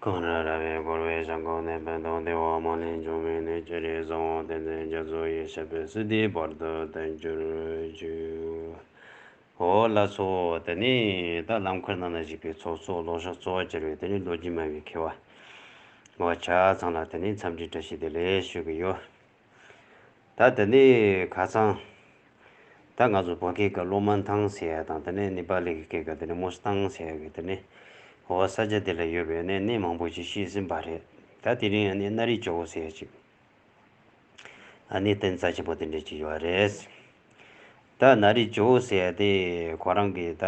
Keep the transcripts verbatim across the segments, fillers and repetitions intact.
གངས་རི་ར་བས་བསྐོར་བའི་ཞིང་ཁམས་ནས། ཕན་དང་བདེ་བ་མ་ལུས་འབྱུང་བའི་གནས། སྤྱན་རས་གཟིགས་དབང་བསྟན་འཛིན་རྒྱ་མཚོ་ཡི། ཞབས་པད་སྲིད་མཐའི་བར་དུ་བརྟན་གྱུར་ཅིག་འོ་ལགས་སོ། དེ་ནས་ད་ལམ་ཁར་ནང་ན་བཞུགས་པའི་ཚོགས་གཙོ་ལོ་ཕྱུགས་གཙོ་བོར་གྱུར་པའི་དེ་ནས་ལོ་རྒྱུས་སྨྲ་བའི་མཁས་པ་འོ་ཆ་ཚང་ལ་དེ་ནས་འཚམས་འདྲི་བཀྲ་ཤིས་བདེ་ལེགས་ཞུ་གི་ཡོད། ད་དེ་ནས་ཁ་སང་ད་ང་ཚོ་བོད་སྐད་ཀྱི་ལོ་མན་ཐང་ཟེར་ཡ་དང་དེ་ནས་ནེ་པ་ལི་གི་སྐད་ཀྱི་དེ་ནས་མུ་སི་ཐང་ཟེར་ཡ་གི་དེ་ནས་འོ་ས་ཆ་དེ་ལ་ཡོད་པའི་གནས་གནས་མང་པོ་ཞིག་ཤེས་ཟིན་པ་རེད། ད་དེ་རིང་ཡང་ནི་མནའ་རིས་ཇོ་བོ་ཟེར་ཡ་ཅིག་ཨ་ནི་རྟེན་རྩ་ཆེན་པོ་དེ་འདྲ་ཅིག་ཡོད་རེད། ད་མནའ་རིས་ཇོ་བོ་ཟེར་ཡ་དེ་ཁོ་རང་གི་ད་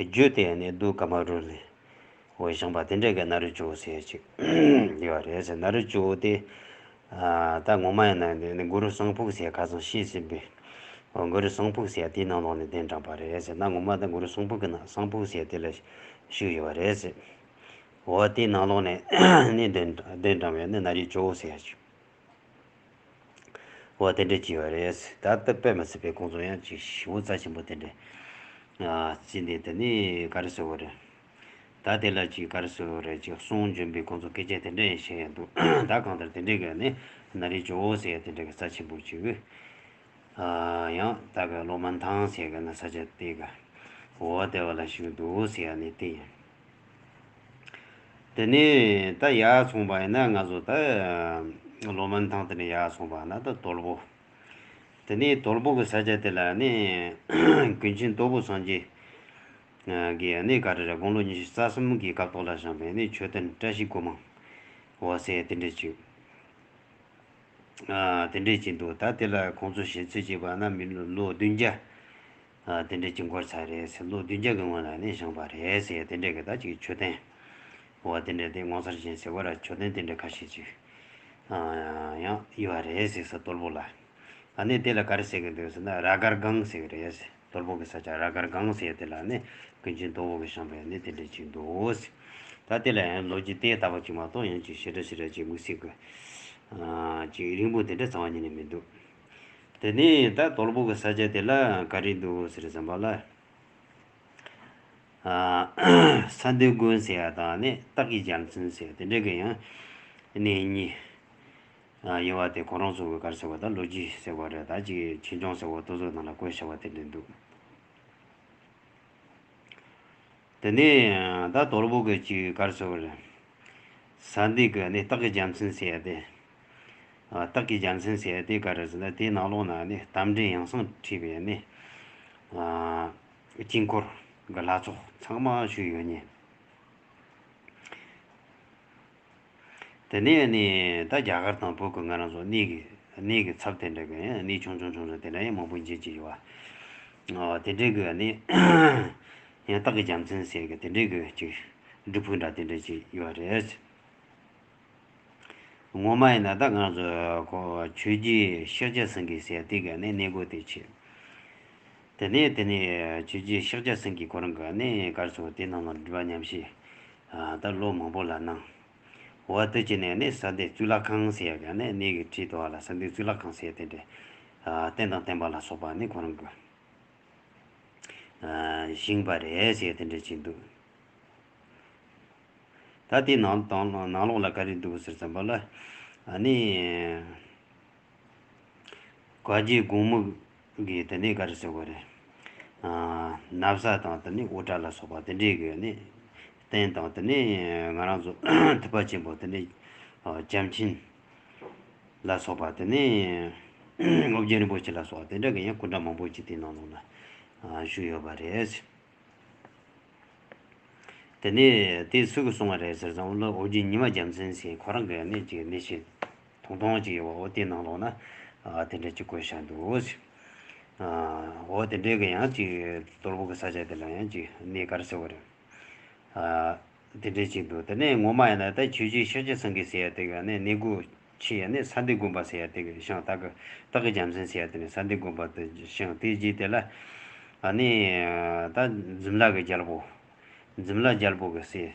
རྒྱུད་དེ་ནི་རྡོ་ཀ་མ་རུ་ལས་འོ་བཞེངས་པ་དེ་འདྲ་གི་མནའ་རིས་ཇོ་བོ་ཟེར་ཡ་ཅིག་ཡོད་རེད་ཟེར། མནའ་རིས་ཇོ་བོ་དེ་ཨ་ད་ངོ་མ་ཡིན་ན་ནི་གུ་རུ་ཟངས་ཕུག་ཟེར་ཡ་ཁ་སང་ཤེས་ཟིན་པའི་འོ་གུ་རུ་ཟངས་ཕུག་ཟེར་ཡ་དེའི་ནང་ལོགས་ནས་གདན་དྲངས་པ་རེད་ཟེར། ད་ངོ་མ་ད་གུ་རུ་ཟངས་ཕུག་གི་ནང་ཟངས་ཕུག་ཟེར་ཡ་དེ་ལ་བཞུགས་ཡོད་པ་རེད་ཟེར། འོ་དེའི་ནང་ལོགས་ནས་ནི་གདན་གདན་དྲངས་པའི་ནི་མནའ་རིས་ཇོ་བོ་ཟེར་ཡ་ཅིག་འོ་དེ་འདྲ་ཅིག་ཡོད་རེད། ད་ལྟ་དཔེ་མི་སྲིད་པའི་ཁོང་ཚོ་ཡང་ཅིག་ཞེ་པོ་རྩ་ཆེན་པོ་དེ་འདྲ་ཨ་བརྩིས་ནས་དེ་ནི་ག་རེ་ཟེར་བ་རེད། ད་དེ་ལ་ཅིག་ག་རེ་ཟེར་བ་རེད། ཅིག་གསུང་འབྱོན་པའི་ཁོང་ཚོ་སྐད་ཆ་དེ་འདྲ་ཡང་བཤད་ཡ་འདུག་ད་གང་ལྟར་དེ་འདྲ་གི་ནི་མནའ་རིས་ཇོ་བོ་ཟེར་ཡ་དེ་འདྲ་གི་རྩ་ཆེན་པོ་ཅིག་ཨ་ཡང་ད་གི་ལོ་མན་ཐང་ཟེར་གི་ན་ས་ཆ་དེ་གི་འོ་དེ་བ་ལ་བཞུགས་འདུག་ཟེར་ཡ་ནི་དེ་ཡིན། དེ་ནས་ད་ཡར་སོང་བ་ཡིན་ན་ང་ཚོ་ད་ལོ་མན་ཐང་དེ་ནས་ཡར་སོང་བ་ན་ད་དོལ་པོ། དེ་ནས་དོལ་པོ་གི་ས་ཆ་དེ་ལ་ནི་ཀུན་མཁྱེན་དོལ་པོ་སངས་རྒྱས་གི་ནི་ག་རེ་རེད། དགུང་ལོ་ཉི་ཤུ་རྩ་གསུམ་གི་སྐབས་ཐོག་ལ་བཞེངས་པའི་ནི་མཆོད་རྟེན་བཀྲ་ཤིས་སྒོ་མང་འོ་ཟེར་དེ་འདྲ་ཅིག་ཨ་དེ་འདྲས་ཅིག་འདུག་ད་དེ་ལ་ཁོང་ཚོ་བཤད་ཚུལ་བྱས་པ་ན་མི་ལོ་ལོ་བདུན་བརྒྱ་ཨ་དེ་འདྲས་ཅིག་འགོར་ཚར་རེད་ཟེར། ལོ་བདུན་བརྒྱ་གི་སྔོན་ལ་ནི་བཞེངས་པ་རེད་ཟེར། དེ་འདྲས་གི་ད་ཅིག་མཆོད་རྟེན་འོ་དེ་འདྲས་དེ་ངོ་མཚར་ཅན་ཟེར་བ་ར་མཆོད་རྟེན་དེ་འདྲས་ཁ་ཤས་ཅིག་ཨ་ཡང་ཡོད་རེད་ཟེར་ཟེར་དོལ་པོ་ལ། ཨ་ནི་དེ་ལ་ག་རེ་ཟེར་གི་འདུག་ཟེར་ན་ར་སྒར་སྒང་ཟེར་གི་རེད་ཟེར། དོལ་པོ་གི་ས་ཆ་ར་སྒར་སྒང་ཟེར་དེ་ལ་ནི་ཀུན་མཁྱེན་དོལ་པོ་གི་བཞེངས་པའི་ནི་དེ་འདྲས་ཅིག་འདུག་ཟེར། ད་དེ་ལ་ཡང་ལོ་རྒྱུས་དེ་ལྟ་བུ་ཅིག་མ་གཏོགས་ཡང་ཅིག་ཞེ་དྲག་ཞེ་དྲག་ཅིག་དམིགས་བསལ་གི་ཨ་ཅིག་རིང་པོ་དེ་འདྲ་རྩ་བ་ཉིད་ནས་མི་འདུག་དེ་ནས་ད་དོལ་པོ་གི་ས་ཆ་དེ་ལ་ག་རེ་འདུག་ཟེར་བསམ་པ་ལ། ཨ་ས་འདུལ་དགོན་ཟེར་ཡ་དང་ནི་སྟག་གི་རྒྱལ་མཚན་ཟེར་དེ་འདྲ་གི་ཡང་གནས་གཉིས་ཨ་ཡོད་པ་དེ་ཁོ་རང་ཚོ་གི་ག་རེ་ཟེར་བ་ད་ལོ་རྒྱུས་ཟེར་བ་རེད། ད་ཅིག་ཆོས་འབྱུང་ཟེར་བ་དེ་ཚོ་ནང་ལ་བཀོད་བཞག་པ་དེ་འདྲ་འདུག་དེ་ནས་ད་དོལ་པོ་གི་ཅིག་ག་རེ་ཟེར་བ་རེད། ས་འདུལ་གི་ནི་སྟག་གི་རྒྱལ་མཚན་ཟེར་ཡ་དེ། ཨ་སྟག་གི་རྒྱལ་མཚན་ཟེར་ཡ་དེ་ག་རེ་ཟེར་ན་དེའི་ནང་ལོགས་ན་ནི་རྟ་མགྲིན་ཡང་གསང་ཁྲི་པའི་ནི་ཨ་དཀྱིལ་འཁོར་གི་ལྷ་ཚོགས་ཚང་མ་བཞུགས་ཡོད་ནི། དེ་ནས་ནི་ད་རྒྱ་གར་དང་བོད་ཀྱི་ང་རང་ཚོ་གནས་ཀྱི་གནས་ཀྱི་ཚབ་དེ་འདྲ་གི་གནས་ཆུང་ཆུང་ཆུང་ཆུང་དེ་འདྲ་ཡང་མང་པོ་མཇལ་གྱི་ཡོད་པ། ཨ་དེ་འདྲའི་གི་ནི་ཡང་སྟག་གི་རྒྱལ་མཚན་ཟེར་གི་དེ་འདྲའི་གི་ཅིག་སྒྲུབ་ཕུག་འདྲ་དེ་འདྲ་ཅིག་ཡོད་རེད། ངོ་མ་ཡིན་ན་ད་ང་ཚོ་ཁོ་ཆོས་རྗེ་ཤཱཀྱ་སེང་གེ་ཟེར་དེ་གི་ནི་གནས་སྒོ་དེ་ཕྱེ། དེ་ནས་དེ་ནས་ཆོས་རྗེ་ཤཱཀྱ་སེང་གེ་ཁོ་རང་གི་ནི་ག་རེ་ཟེར་དེ་ནང་ལ་སྒྲུབ་པ་ཉམས་བཞེས་ཨ་ད་ལོ་མང་པོ་ལ་གནང་། འོ་དེ་བྱས་ནས་ནི་ས་འདུལ་གཙུག་ལག་ཁང་ཟེར་ཡ་གི་ནི་གནས་ཀྱི་ཁྲི་དོ་བ་ལ་ས་འདུལ་གཙུག་ལག་ཁང་ཟེར་ཡ་དེ་འདྲ་ཨ་རྟེན་དང་བརྟེན་པ་ལ་སོགས་པ་ནི་ཁོ་རང་གི་ཨ་བཞེངས་པ་རེད་ཟེར་དེ་འདྲ་ཅིག་འདུག་ད་དེའི་ནང་དང་ནང་ལོགས་ལ་ག་རེ་འདུག་ཟེར་ཙམ་པ་ལ་ཨ་ནི་བཀའ་བརྒྱུད་དགོངས་མོ་གི་དེ་ནས་ག་རེ་ཟེར་བ་རེད། ཨ་ན་བཟའ་དང་དེ་ནས་དབུ་སྐྲ་ལ་སོགས་པ་དེ་འདྲའི་གི་ནི་རྟེན་དང་དེ་ནས་ང་རང་ཚོ་ཐུབ་པ་ཆེན་པོ་དེ་ནས་ཨ་བྱམས་ཆེན་ལ་སོགས་པ་དེ་ནས་ཨོ་རྒྱན་རིན་པོ་ཆེ་ལ་སོགས་པ་དེ་འདྲ་གི་ཡང་སྐུ་འདྲ་མང་པོ་ཅིག་དེའི་ནང་ལོགས་ལ་ཨ་བཞུགས་ཡོད་པ་རེད། དེ་ནས་དེ་སུ་གིས་གསུངས་པ་རེད་ཟེར་ཙང་ལ་ཨོ་རྒྱན་ཉི་མ་རྒྱལ་མཚན་ཟེར་ཁོ་རང་གི་ནི་ཅིག་གནས་བཤད་ཐུང་ཐུང་ཅིག་ཡོད་པ་འོ་དེའི་ནང་ལོགས་ན་ཨ་དེ་འདྲ་ཅིག་བཀོད་བཞག་འདུག་ཨ་འོ་དེ་འདྲའི་གི་ཡང་ཅིག་དོལ་པོ་གི་ས་ཆ་དེ་ལ་ཡང་ཅིག་གནས་ག་རེ་ཟེར་བ་རེད། ཨ་དེ་འདྲ་ཅིག་འདུག་དེ་ནས་ངོ་མ་ཡིན་ན་ད་ཆོས་རྗེ་ཤཱཀྱ་སེང་གེ་ཟེར་ཡ་དེ་གི་ནི་གནས་སྒོ་ཕྱེ་ཡ་ནི་ས་འདུལ་དགོན་པ་ཟེར་ཡ་དེ་གི་བཞེངས། ད་གི་སྟག་གི་རྒྱལ་མཚན་ཟེར་ཡ་དེ་ནི་ས་འདུལ་དགོན་པ་དེ་བཞེངས། དེའི་རྗེས་དེ་ལ་ཨ་ནི་ད་འཛུམ་ལྷ་གི་རྒྱལ་པོ། འཛུམ་ལྷ་རྒྱལ་པོ་གི་སྲས།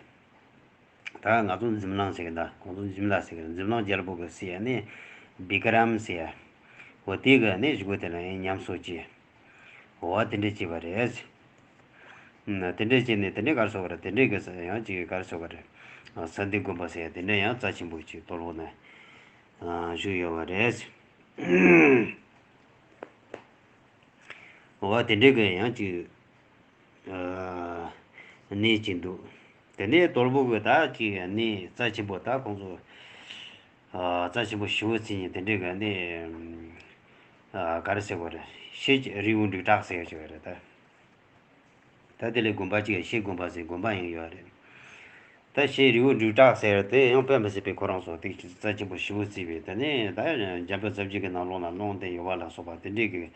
ད་ང་ཚོ་འཛུམ་གླིང་ཟེར་གི་འདུག་ཁོང་ཚོ་འཛུམ་ལྷ་ཟེར་གི་འདུག་འཛུམ་གླིང་རྒྱལ་པོ་གི་སྲས་ཨ་ནི་བི་ཀ་རམ་ཟེར་ཡ། འོ་དེ་གི་ཨ་ནི་བཞུགས་སྒོ་དེ་ལ་ཡང་ཉམས་གསོ་བྱས། འོ་དེ་འདྲ་བྱས་པ་རེད། དེ་འདྲས་བྱས་ནས་དེ་འདྲས་ག་རེ་ཟེར་དགོས་རེད། དེ་འདྲས་ཀྱི་ཡང་ཅིག་ག་རེ་ཟེར་དགོས་རེད། ས་འདི་དགོན་པ་ཟེར་ཡ་དེ་འདྲས་ཡང་རྩ་ཆེན་པོ་ཅིག་དོལ་པོ་ནས་བཞུགས་ཡོད་པ་རེད། འོ་དེ་འདྲས་ཀྱི་ཡང་ཅིག་གནས་ཅིག་འདུག་དེ་ནས་དོལ་པོ་གི་ད་ཅིག་གནས་རྩ་ཆེན་པོ་ད་ཁོང་ཚོ་རྩ་ཆེན་པོ་ཞེ་པོ་བརྩི་མཁན་དེ་འདྲས་ཀྱི་གནས་ག་རེ་ཟེར་དགོས་རེད། ཤེལ་རི་བོ་འབྲུག་གྲགས་ཟེར་ཡ་ཅིག་རེད་ད། ད་དེ་ལས་དགོན་པ་གཅིག་ཤེལ་དགོན་པ་ཟེར་དགོན་པ་ཡང་ཡོད་རེད། ད་ཤེལ་རི་བོ་འབྲུག་གྲགས་ཟེར་དེ་ཡང་དཔེ་མི་སྲིད་པའི་ཁོ་རང་ཚོ་དེ་རྩ་ཆེན་པོ་ཞེ་པོ་བརྩིས་པས། དེ་ནས་ད་འཇམ་དཔལ་རྩ་བརྒྱུད་ཀྱི་ནང་ལོགས་ན་ལུང་བསྟན་ཡོད་པ་ལ་སོགས་པ་དེ་འདྲས་ཀྱི་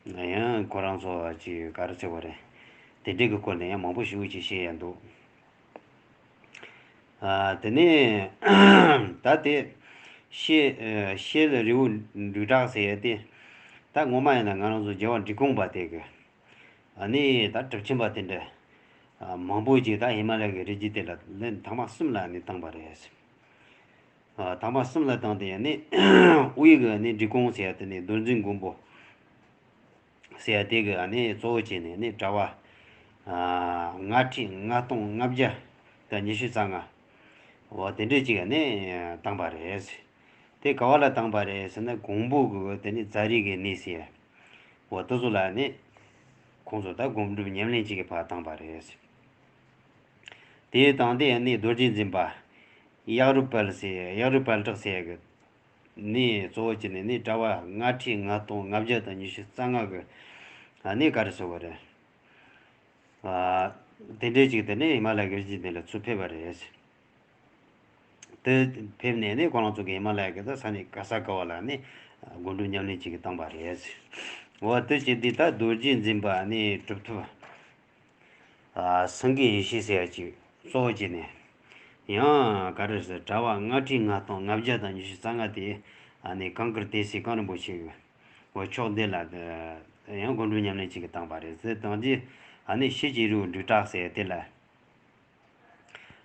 ཡང་ཁོ་རང་ཚོ་ཅིག་ག་རེ་ཟེར་བ་རེད། དེ་འདྲས་ཀྱི་སྐོར་ནས་ཡང་མང་པོ་ཞེ་པོ་ཅིག་བཤད་ཡ་འདུག་དེ་ནས་ད་དེ་ཤེལ་ཤེལ་རི་བོ་འབྲུག་གྲགས་ཟེར་ཡ་དེ་ད་ངོ་མ་ཡིན་ན་ང་རང་ཚོ་རྒྱལ་བ་འབྲི་གུང་པ་དེ་གི་ཨ་ནི་ད་གྲུབ་ཆེན་པ་དེ་འདྲ་མང་པོ་ཅིག་ད་ཧི་མ་ལ་ཡའི་རི་རྒྱུད་དེ་ལ་ལན་ཐང་མ་གསུམ་ལ་ནི་བཏང་པ་རེད། ཐང་མ་གསུམ་ལ་བཏང་སྟེ་ནི་དབུས་ཀྱི་ནི་འབྲི་གུང་ཟེར་ཡ་དེ་ནི་རྡོར་འཛིན་མགོན་པོ་ཟེར་ཡ་དེ་གི་ཨ་ནི་གཙོ་བོ་བྱས་ནས་ནི་གྲྭ་པ་ལྔ་ཁྲི་ལྔ་སྟོང་ལྔ་བརྒྱ་དང་ཉི་ཤུ་རྩ་ལྔ་འོ་དེ་འདྲས་ཅིག་ནི་བཏང་པ་རེད། དེ་ག་བ་ལ་བཏང་པ་རེད་ཟེར་ན་གོང་པོ་གི་དེ་ནི་ཛ་རི་གི་གནས་ཟེར་ཡ། འོ་དེ་ཚོ་ལ་ནི་ཁོང་ཚོ་ད་སྒོམ་སྒྲུབ་ཉམས་ལེན་བྱེད་ཀྱི་ཕར་བཏང་པ་རེད། དེ་དང་དེ་ནི་རྡོ་རྗེ་འཛིན་པ་གཡག་རུ་དཔལ་ཟེར་གཡག་རུ་དཔལ་བྲག་ཟེར་གི་ནི་གཙོ་བོ་བྱས་ནས་ནི་གྲྭ་པ་ལྔ་ཁྲི་ལྔ་སྟོང་ལྔ་བརྒྱ་དང་ཉི་ཤུ་རྩ་ལྔ་གི་ནི་ག་རེ་ཟེར་བ་རེད། དེ་འདྲའི་ཅིག་དེ་ནས་ཧི་མ་ལ་ཡའི་རི་རྒྱུད་དེ་ལ་ཚུར་ཕེབས་པ་རེད། དེ་ཕེབས་ནས་ནི་ཁོ་རང་ཚོ་གི་ཧི་མ་ལ་ཡ་གི་ད་ས་གནས་ག་ས་ག་བ་ལ་ནི་སྒོམ་སྒྲུབ་ཉམས་ལེན་བྱེད་ཀྱི་བཏང་པ་རེད། འོ་དེ་བྱས་དུས་ད་རྡོ་རྗེ་འཛིན་པ་ནི་གྲུབ་ཐོབ་སེང་གེ་ཡེ་ཤེས་ཟེར་ཡ་ཅིག་གཙོ་བོ་བྱས་ནས་ཡང་ག་རེ་ཟེར་གྲྭ་པ་ལྔ་ཁྲི་ལྔ་སྟོང་ལྔ་བརྒྱ་དང་ཉི་ཤུ་རྩ་ལྔ་དེ་ནི་གངས་དཀར་ཏི་སེ་གངས་རིན་པོ་ཆེ་གི་འོ་ཕྱོགས་འདི་ལ་ཡང་སྒོམ་སྒྲུབ་ཉམས་ལེན་བྱེད་ཀྱི་བཏང་པ་རེད་ཟེར་བཏང་རྗེས་ནི་ཤེལ་གྱི་རི་བོ་འབྲུག་གྲགས་ཟེར་ཡ་དེ་ལ།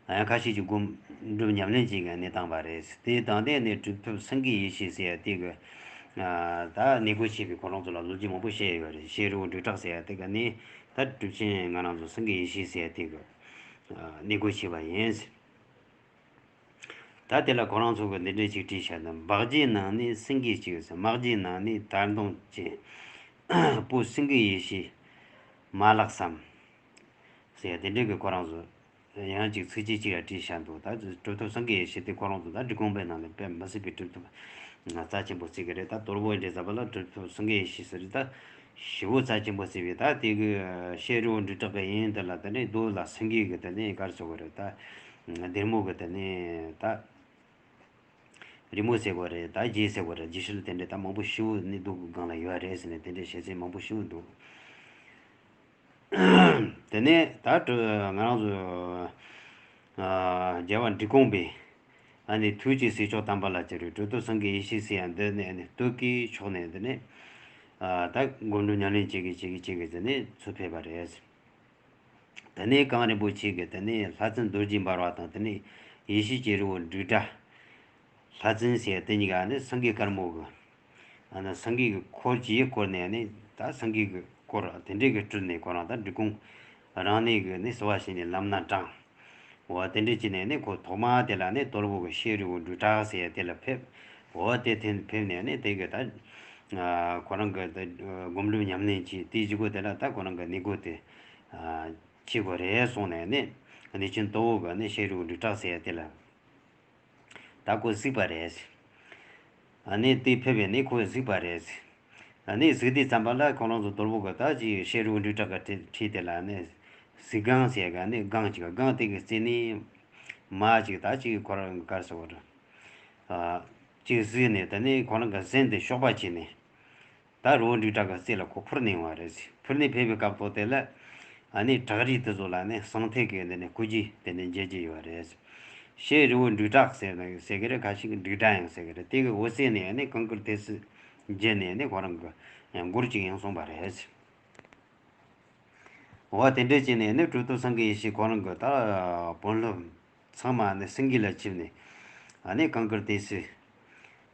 ཡང་ཁ་ཤས་ཀྱིས་སྒོམ་སྒྲུབ་ཉམས་ལེན་བྱེད་མཁན་གནས་བཏང་པ་རེད། དེའི་དང་དེ་ནས་གྲུབ་ཐོབ་སེང་གེ་ཡེ་ཤེས་ཟེར་ཡ་དེ་གི་ད་གནས་སྒོ་ཕྱེས་པའི་ཁོ་རང་ཚོ་ལ་ལོ་རྒྱུས་མང་པོ་བཤད་ཡོད་རེད། ཤེལ་རི་བོ་འབྲུག་གྲགས་ཟེར་ཡ་དེ་གི་ནི་ད་གྲུབ་ཆེན་ང་རང་ཚོ་སེང་གེ་ཡེ་ཤེས་ཟེར་ཡ་དེ་གི་གནས་སྒོ་ཕྱེས་པ་ཡིན། ད་དེ་ལ་ཁོ་རང་ཚོ་གི་འདི་འདྲས་ཅིག་བྲིས་བཞག་ན། འབག་རྒྱའི་ནང་ནས་སེང་གེ་གཅིག་ཟེར། དམག་རྒྱའི་ནང་ནས་དར་མདུང་ཅན། བུ་སེང་གེ་ཡེ་ཤེས་མ་ལགས་སམ། ཟེར་དེ་འདྲའི་གི་ཁོ་རང་ཚོ་ཡང་ཅིག་ཚིགས་བཅད་གཅིག་ལ་བྲིས་བཞག་འདུག་ད་གྲུབ་ཐོབ་སེང་གེ་ཡེ་ཤེས་དེ་ཁོ་རང་ཚོ་ད་འབྲི་གུང་པའི་ནང་ནས་དཔེ་མི་སྲིད་པའི་གྲུབ་ཐོབ་རྩ་ཆེན་པོ་བརྩི་གི་རེད། ད་དོལ་པོ་འདྲ་ཟེར་བ་ལ་གྲུབ་ཐོབ་སེང་གེ་ཡེ་ཤེས་ཟེར་ད་ཞེ་པོ་རྩ་ཆེན་པོ་བརྩི་བས། ད་དེ་གི་ཤེལ་རི་བོ་འབྲུག་གྲགས་གི་ཡིན་དེ་ལ་དེ་ནས་རྡོ་ལ་སེང་གེ་གི་དེ་ནས་ག་རེ་ཟེར་དགོས་རེད། ད་སྡེར་མོ་གི་དེ་ནས་ད་རི་མོ་ཟེར་དགོས་རེད། ད་རྒྱན་ཟེར་དགོས་རེད། རྒྱན་ཤུལ་དེ་འདྲ་ད་མང་པོ་ཞེ་པོ་ནི་རྡོ་གི་སྒང་ལ་ཡོད་རེད་ཟེར་ནས་དེ་འདྲའི་བཤད་ཚུལ་མང་པོ་ཞེ་པོ་འདུག་དེ་ནས་ད་ང་རང་ཚོ་རྒྱལ་བ་འབྲི་གུང་པས་ཨ་ནི་ཐུགས་ཀྱི་སྲས་མཆོག་དམ་པ་ལ་བཅར་བའི་གྲུབ་ཐོབ་སེང་གེ་ཡེ་ཤེས་ཟེར་ཡ་འདི་ནས་ཨ་ནི་སྟོད་ཀའི་ཕྱོགས་ནས་འདི་ནས་ད་སྒོམ་སྒྲུབ་ཉམས་ལེན་བྱེད་ཀྱི་བྱེད་ཀྱི་བྱེད་ཀྱི་ཟེར་ནས་ཚུར་ཕེབས་པ་རེད། དེ་ནས་གངས་རིན་པོ་ཆེ་གི་དེ་ནས་ལྷ་བཙུན་རྡོ་རྗེ་འབར་བ་དང་དེ་ནས་ཡེ་ཤེས་ཀྱི་རི་བོ་འབྲུག་སྒྲ། ལྷ་བཙུན་ཟེར་དེ་གཉིས་ཀ་ནི་སེང་གེ་དཀར་མོ་གི་ཨ་ནི་སེང་གེ་གི་འཁོར་གྱིས་བསྐོར་ནས་ནི་ད་སེང་གེ་གི་འཁོར་དེ་འདྲས་གི་སྤྲུལ་ནས་ཁོ་རང་ད་འབྲི་གུང་རང་གནས་གི་ནི་བསུ་བ་ཞུས་ནས་ལམ་སྣ་དྲངས། འོ་དེ་འདྲས་བྱས་ནས་ནི་ཁོ་ཐོག་མ་དེ་ལ་ནི་དོལ་པོ་གི་ཤེལ་རི་བོ་འབྲུག་གྲགས་ཟེར་ཡ་དེ་ལ་ཕེབས། འོ་དེ་ཐེན་ཕེབས་ནས་ནི་དེ་གི་ད་ཁོ་རང་གི་ད་སྒོམ་སྒྲུབ་ཉམས་ལེན་གྱིས་དེའི་གཞུག་གུ་དེ་ལ་ད་ཁོ་རང་གི་གནས་སྒོ་དེ་ཕྱེ་དགོས་རེད་གསུངས་ནས་ནི་གནས་ཆེན་དོལ་པོ་གི་ནི་ཤེལ་རི་བོ་འབྲུག་གྲགས་ཟེར་ཡ་དེ་ལ་ད་ཁོ་གཟིགས་པ་རེད། ཨ་ནི་དེ་ཕེབས་པས་ནི་ཁོ་གཟིགས་པ་རེད། ཨ་ནི་གཟིགས་དུས་ཙམ་པ་ལ་ཁོ་རང་ཚོ་དོལ་པོ་གི་ད་ཅིག་ཤེལ་རི་བོ་འབྲུག་གྲགས་གི་ཁྲི་ཁྲི་དེ་ལ་ནི་གཟིགས་སྒང་ཟེར་ག་ནི་སྒང་ཅིག་སྒང་དེ་གི་རྩེ་ནི་མ་ཅིག་ད་ཅིག་ཁོ་རང་ག་རེ་ཟེར་དགོས་རེད། ཨ་ཅིག་གཟིགས་ནས་དེ་ནི་ཁོ་རང་གི་གཟན་དེ་གཤོག་པ་བྱས་ནས་ད་རི་བོ་འབྲུག་གྲགས་གི་རྩེ་ལ་ཁོ་འཕུར་ནས་ཡོང་བ་རེད། འཕུར་ནས་ཕེབས་པའི་སྐབས་ཐོག་དེ་ལ་ཨ་ནི་བྲག་རི་དེ་ཚོ་ལ་ནི་ཟང་ཐལ་གི་དེ་ནི་སྐུ་རྒྱན་དེ་ནི་མཇལ་རྒྱུ་ཡོད་རེད། ཤེལ་རི་བོ་འབྲུག་གྲགས་ཟེར་ན་ཟེར་གི་རེད། ཁ་ཤས་ཀྱིས་འབྲུག་སྒྲ་ཡང་ཟེར་གི་རེད། དེ་གི་འོད་ཟེར་ནས་ནི་གངས་དཀར་ཏི་སེ་བརྒྱུད་ནས་ནི་ཁོ་རང་གི་ཡང་མགུར་ཅིག་ཡང་གསུངས་པ་རེད། འོ་དེ་འདྲ་བྱས་ནས་ནི་གྲུབ་ཐོབ་སེང་གེ་ཡེ་ཤེས་ཁོ་རང་གི་ད་དཔོན་སློབ་ཚང་མ་ནི་སེང་གེ་ལ་ཆིབས་ནས་ཨ་ནི་གངས་དཀར་ཏི་སེ་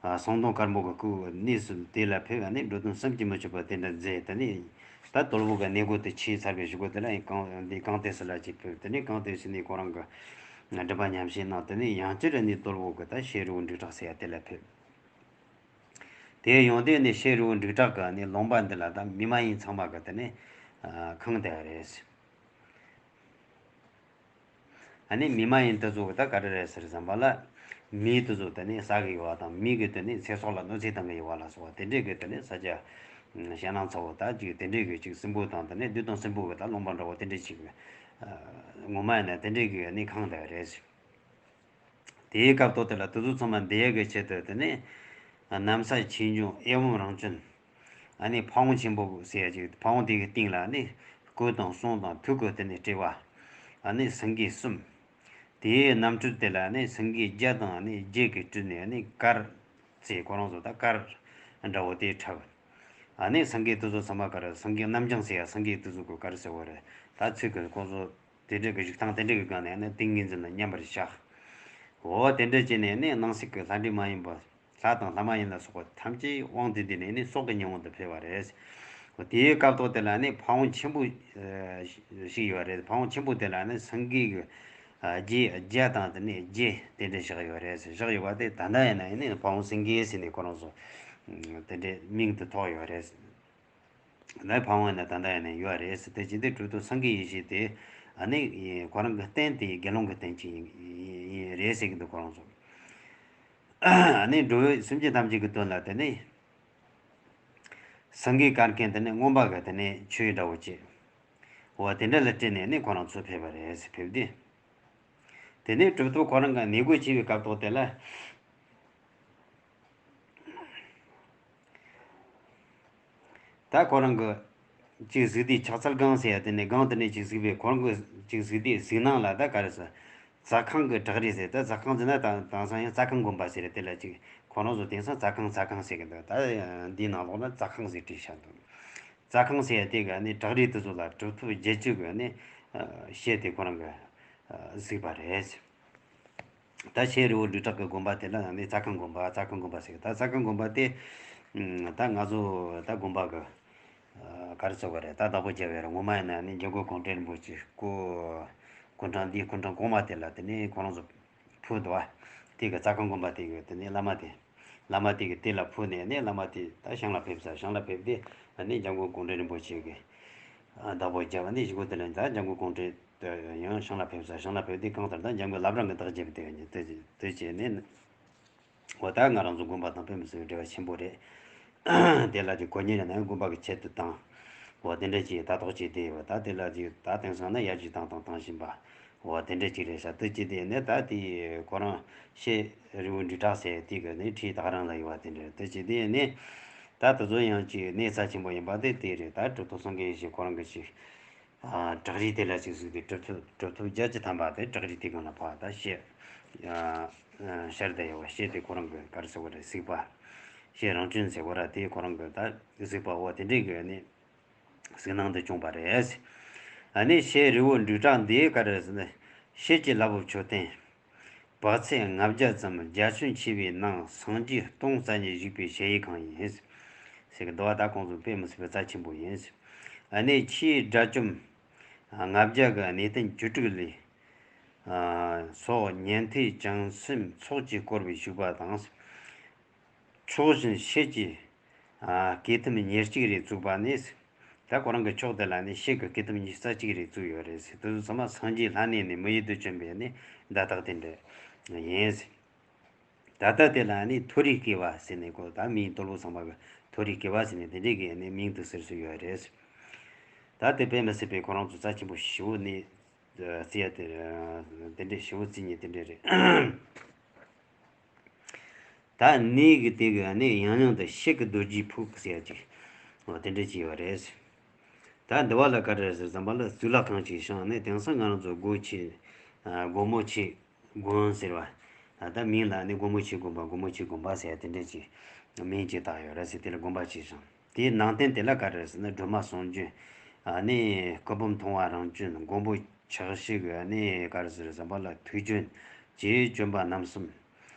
ཨ་སང་སྟོང་དཀར་མོ་གི་སྐུ་གནས་སུ་དེ་ལ་ཕེབས། ཨ་ནི་འགྲོ་དོན་བསམ་གྱིས་མི་ཁྱབ་པ་དེ་འདྲ་མཛད། དེ་ནས་ད་དོལ་པོ་གི་གནས་སྒོ་དེ་ཕྱེ་ཚར་བའི་གཞུག་གུ་དེ་ལ་ཡང་གང་འདི་གང་ཏེ་སི་ལ་ཅིག་ཕེབས། དེ་ནས་གང་ཏེ་སི་ནས་ཁོ་རང་གི་མགྲིན་པ་ཉམས་བཞེས་གནང་། དེ་ནས་ཡང་བསྐྱར་ནི་དོལ་པོ་གི་ད་ཤེ་རི་བོ་འབྲུག་གྲགས་ཟེར་ཡ་དེ་ལ་ཕེབས། དེ་ཡོང་དུས་ནི་ཤེ་རི་བོ་འབྲུག་གྲགས་ཀྱི་ནི་ལུང་པ་འདི་ལ་ད་མི་མ་ཡིན་ཚང་མ་གི་དེ་ནས་ཨ་ཁེངས་བསྡད་པ་རེད། ཨ་ནི་མི་མ་ཡིན་དེ་ཚོ་གི་ད་ག་རེ་རེད་ཟེར་ཙམ་པ་ལ། མི་དེ་ཚོ་དེ་ནས་ཟ་གི་ཡོད་པ་དང་། མི་གི་དེ་ནས་ཚེ་སྲོག་ལ་གནོད་འཚེ་བཏང་གི་ཡོད་པ་ལ་སོགས་པ་དེ་འདྲས་གི་དེ་ནས་ས་ཆ་ཞེད་སྣང་ཚ་བོ་ད་ཅིག་དེ་འདྲས་གི་ཅིག་སྲིན་པོ་དང་དེ་ནས་བདུད་དང་སྲིན་པོ་གི་ད་ལུང་པ་འདྲ་བོ་དེ་འདྲས་ཅིག་ངོ་མ་ཡིན་ན་དེ་འདྲས་གི་ཨ་ནི་ཁེངས་བསྡད་པ་རེད། དེའི་སྐབས་ཐོག་དེ་ལ་དེ་ཚོ་ཚང་མ་འདི་ཡས་གི་ཆེད་དུ་དེ་ནས་གནམ་ས་ཆོས་འབྱུང་ཨེ་ཝཾ་རང་བྱོན། ཨ་ནི་ཕ་བོང་ཆེན་པོ་ཟེར་ཡ་ཅིག་ཕ་བོང་དེ་གི་སྟེང་ལ་ནི་སྐུ་དང་གསུང་དང་ཐུགས་ཀྱི་དེ་ནས་སྤྲུལ་པ། ཨ་ནི་སེང་གེ་གསུམ། དེའི་རྣམ་འཕྲུལ་དེ་ལ་ནི་སེང་གེ་བརྒྱ་དང་ཨ་ནི་བརྒྱད་ཀྱིས་སྤྲུལ་ནས་ཨ་ནི་གར་ཟེར་ཁོ་རང་ཚོ་ད་གར་འདྲ་བོ་དེ་འཁྲབ། ཨ་ནི་སེང་གེ་དེ་ཚོ་ཚང་མ་གར་སེང་གེ་རྣམ་བྱང་ཟེར་ཡ་སེང་གེ་དེ་ཚོ་གི་གར་ཟེར་བ་རེད། ད་ཚིག་གི་ཁོང་ཚོ་དེ་འདྲ་གི་བཞུགས་སྟངས་དེ་འདྲ་གི་སྒང་ནས་ནི་ཏིང་ངེ་འཛིན་ལ་མཉམ་པར་བཞག་འོ་དེ་འདྲ་བྱས་ནས་ནི་སྣང་སྲིད་ཀྱི་ལྷ་འདྲེ་མ་ཡིན་པ། ལྷ་དང་ལྷ་མ་ཡིན་ལ་སོགས་པ་ཐམས་ཅད་དབང་དུ་བསྡུས་ནས་ནི་སྲོག་གི་ཉེ་དབང་དུ་ཕེབས་པ་རེད། འོ་དེའི་སྐབས་ཐོག་དེ་ལ་ནི་ཕ་བོང་ཆེན་པོ་ཞིག་ཡོད་རེད། ཕ་བོང་ཆེན་པོ་དེ་ལ་ནི་སེང་གེ་གི་རྗེས་བརྒྱ་དང་དེ་ནས་བརྒྱད་དེ་འདྲ་བཞག་ཡོད་རེད། བཞག་ཡོད་པ་དེ་ད་ལྟ་ཡིན་ན་ཡིན་ནི་ཕ་བོང་སེང་གེ་ཟེར་ནས་ཁོ་རང་ཚོ་དེ་འདྲའི་མིང་དུ་ཐོགས་ཡོད་རེད། ལ་ཕ་བོང་ཡིན་ན་ད་ལྟ་ཡིན་ན་ཡོད་རེད་ཟེར། དེ་ཇི་འདྲའི་གྲུབ་ཐོབ་སེང་གེ་ཡེ་ཤེས་དེ་ཨ་ནི་ཁོ་རང་གི་རྟེན་དེ་དགེ་སློང་གི་རྟེན་ཅིག་ཡིན་ཡིན་རེད་ཟེར་གི་འདུག་ཁོ་རང་ཚོ། ཨ་ནི་འགྲོ་བའི་སེམས་ཅན་ཐམས་ཅད་ཀྱི་དོན་ལ་དེ་ནི་སེང་གེ་དཀར་མཁན་དེ་ནི་རྔོན་པ་གི་དེ་ནི་ཆོས་འདྲ་བོ་བྱེད། འོ་དེ་འདྲ་ལ་སྤྲད་ནས་ནི་ཁོ་རང་ཚོ་ཕེབས་པ་རེད་ཟེར། ཕེབས་དུས་དེ་ནི་གྲུབ་ཐོབ་ཁོ་རང་གི་གནས་སྒོ་ཕྱེ་བའི་སྐབས་ཐོག་དེ་ལ། ད་ཁོ་རང་གི་ཅིག་གཟིགས་དུས་ཕྱག་འཚལ་སྒང་ཟེར་ཡ་དེ་ནས་སྒང་དེ་ནས་ཅིག་གཟིགས་པས། ཁོ་རང་གི་ཅིག་གཟིགས་དུས་གཟིགས་སྣང་ལ་ད་ག་རེ་ཟེར། རྩྭ་ཁང་གི་བྲག་རི་ཟེར། ད་རྩྭ་ཁང་ཟེར་ན་ད་དེང་སང་ཡང་རྩྭ་ཁང་དགོན་པ་ཟེར་རེད། དེ་ལ་ཅིག་ཁོ་རང་ཚོ་དེང་སང་རྩྭ་ཁང་རྩྭ་ཁང་ཟེར་གི་འདུག་ད་འདིའི་ནང་ལོགས་ན་རྩྭ་ཁང་ཟེར་བྲིས་བཞག་འདུག་རྩྭ་ཁང་ཟེར་ཡ་དེ་གི་ནི་བྲག་རི་དེ་ཚོ་ལ་གྲུབ་ཐོབ་བརྒྱད་ཅུ་གི་ནི་ཞལ་དེ་ཁོ་རང་གི་གཟིགས་པ་རེད། ད་ཤེ་རི་བོ་འབྲུག་གྲགས་ཀྱི་དགོན་པ་དེ་ལ་ནི་རྩྭ་ཁང་དགོན་པ། རྩྭ་ཁང་དགོན་པ་ཟེར། ད་རྩྭ་ཁང་དགོན་པ་དེ་ད་ང་ཚོ་ད་དགོན་པ་གི་ག་རེ་ཟེར་དགོས་རེད། ད་བདག་པོ་རྒྱབ་ཡོད་རེད། ངོ་མ་ཡིན་ན་ནི་འཇམ་མགོན་ཀོང་སྤྲུལ་རིན་པོ་ཆེ་སྐུ་སྐུ་འཕྲེང་འདིའི་སྐུ་འཕྲེང་གོང་མ་དེ་ལ་དེ་ནི་ཁོ་རང་ཚོ་ཕུལ་འདུག་བ། དེ་གི་རྩྭ་ཁང་དགོན་པ་དེ་གི་དེ་ནི་བླ་མ་དེ། བླ་མ་དེ་གི་དེ་ལ་ཕུལ་ནས་ནི་བླ་མ་དེ་ད་ཞིང་ལ་ཕེབས་ས། ཞིང་ལ་ཕེབས་ཏེ་ནི་འཇམ་མགོན་ཀོང་སྤྲུལ་རིན་པོ་ཆེ་གི་བདག་པོ་རྒྱབ་ནི་གཞུག་གུ་དེ་ལ་ད་འཇམ་མགོན་ཀོང་སྤྲུལ་ཡང་ཞིང་ལ་ཕེབས་ས། ཞིང་ལ་ཕེབས་ཏེ་གང་ལྟར་ད་འཇམ་མགོན་བླ་བྲང་གི་བདག་རྒྱབ་དེ་ནི་དེ་དེ་བྱས་ནས། འོ་ད་ང་རང་ཚོ་དགོན་པ་དང་དཔེ་མི་སྲིད་པའི་འབྲེལ་བ་ཆེན་པོ་རེད། དེ་ལ་ཅིག་དགོན་གཉེར་ཡང་ན་དགོན་པ་གི་ཆེད་དུ་བཏང་། འོ་དེ་འདྲ་ཅིག་ལྟ་རྟོག་བྱས་བསྡད་ཡོད། ད་དེ་ལ་ཅིག་ད་དེང་སང་ན་ཡར་རྒྱས་བཏང་དང་བཏང་བཞིན་པ། འོ་དེ་འདྲ་ཅིག་རེད་ཤག་དེ་ཅི་དེ་ནས་ད་དེ་ཁོ་རང་ཤེ་རི་བོ་འབྲུག་གྲགས་ཟེར་དེ་གི་ནི་ཁྲིད་ད་ག་རང་ལ་ཡོད་པ་དེ་འདྲ་དེ་ཅི་དེ་ནས་ད་དེ་ཚོ་ཡང་ཅིག་གནས་རྩ་ཆེན་པོ་ཡིན་པ་དེ་དེ་རེད། ད་གྲུབ་ཐོབ་སེང་གེ་ཡེ་ཤེས་ཁོ་རང་གི་ཅིག་ཨ་བྲག་རི་དེ་ལ་ཅིག་གཟིགས་ཏེ་གྲུབ་ཐོབ་གྲུབ་ཐོབ་བརྒྱད་ཅུ་ཐམ་པ་དེ་བྲག་རི་དེ་སྒང་ལ་ཕར་ད་ཤེ་ཨ་ཤར་བསྡད་ཡོད་པ། ཤེ་དེ་ཁོ་རང་གི་ག་རེ་ཟེར་དགོས་རེད། གཟིགས་པ། ཤེ་རང་བྱོན་ཟེར་དགོས་ར། དེ་ཁོ་རང་གི་ད་གཟིགས་པ་འོ་དེ་འདྲའི་གི་ནི་གཟིགས་སྣང་དུ་བྱུང་བ་རེད། ཨ་ནི་ཤེ་རི་བོ་འབྲུག་གྲགས་འདི་ག་རེ་ཟེར་ན། ཤེལ་གྱི་ལྷ་བབས་མཆོད་རྟེན། བག་ཚད་ལྔ་བརྒྱ་ཙམ། རྒྱ་ཁྱོན་ཆེ་བའི་ནང་སངས་རྒྱས་སྟོང་རྩ་གཉིས་བཞུགས་པའི་ཞལ་དབྱིངས་ཁང་ཡིན། ཟེར་གི་འདུག་བ། ད་ཁོང་ཚོ་དཔེ་མི་སྲིད་པའི་རྩ་ཆེན་པོ་ཡིན། ཨ་ནི་ཆེའི་དགྲ་བཅོམ་ལྔ་བརྒྱ་གི་གནས་བརྟན་བཅུ་དྲུག་ལས་སོགས་ཉན་ཐོས་བྱང་སེམས་ཚོགས་ཀྱིས་བསྐོར་བའི་བཞུགས་པ་དང་། ཕྱོགས་བཞིན་ཤེལ་གྱི་ཨ་སྐེ་ཐུམ་ཉེར་གཅིག་རེ་བཙུགས་པ་ནི། ད་ཁོ་རང་གི་ཕྱོགས་དེ་ལ་ནི་ཤེལ་གྱི་སྐེ་ཐུམ་ཉི་ཤུ་རྩ་གཅིག་རེ་བཙུགས་ཡོད་རེད་ཟེར། དེ་ཚོ་ཚང་མ་སངས་རྒྱས་ལྷ་གནས་ནས་མི་ཡུལ་དུ་བྱོན་པའི་ནི་བརྡ་རྟགས་དེ་འདྲ་ཡིན་ཟེར། ད་ལྟ་དེ་ལ་ནི་མཐོ་རིས་སྐྱེ་བ་ཟེར་ནས་གོ། ད་མིང་དོལ་པོ་ཚང་མ་གི་མཐོ་རིས་སྐྱེ་བ་ཟེར་ནས་དེ་འདྲའི་གི་ནི་མིང་དུ་ཟེར་སྲོལ་ཡོད་རེད་ཟེར། ད་དེ་དཔེ་མི་སྲིད་པའི་ཁོ་རང་ཚོ་རྩ་ཆེན་པོ་ཞེ་པོ་ནི་བརྩི་ཡ་དེ་དེ་འདྲའི་ཞེ་པོ་བརྩི་མཁན་དེ་འདྲ་རེད། ད་གནས་གི་དེ་གི་གནས་ཡང་ཡང་དུ་ཤེལ་གྱི་རྡོ་རྗེའི་ཕུག་ཟེར་ཡ་ཅིག་འོ་དེ་འདྲ་ཅིག་ཡོད་རེད། ད་འདི་བ་ལ་ག་རེ་ཟེར་ཙམ་པ་ལ་གཙུག་ལག་ཁང་ཅིག་བཞེངས་ནས། དེང་སང་ང་རང་ཚོ་སྒོ་ཕྱེ་ཨ་སྒོ་མོ་ཕྱེ་དགོན་ཟེར་བ། ད་ལྟ་མིང་ལ་ནི་སྒོ་མོ་ཕྱེ་དགོན་པ། སྒོ་མོ་ཕྱེ་དགོན་པ་ཟེར་ཡ་དེ་འདྲ་ཅིག་མིང་ཅིག་བཏགས་ཡོད་རེད་ཟེར། དེ་ལ་དགོན་པ་ཅིག་བཞེངས། དེའི་ནང་རྟེན་དེ་ལ་ག་རེ་ཟེར་ན་སྒྲོལ་མ་ཟུང་བྱོན། ཨ་ནི་སྐུ་འབུམ་མཐོང་བ་རང་བྱོན། མགོན་པོ་ཕྱག་བཞི་གི་ཨ་ནི་ག་རེ་ཟེར་ཙམ་པ་ལ་ཐུགས་བྱོན་གྱི་བྱོན་པ་རྣམ་གསུམ།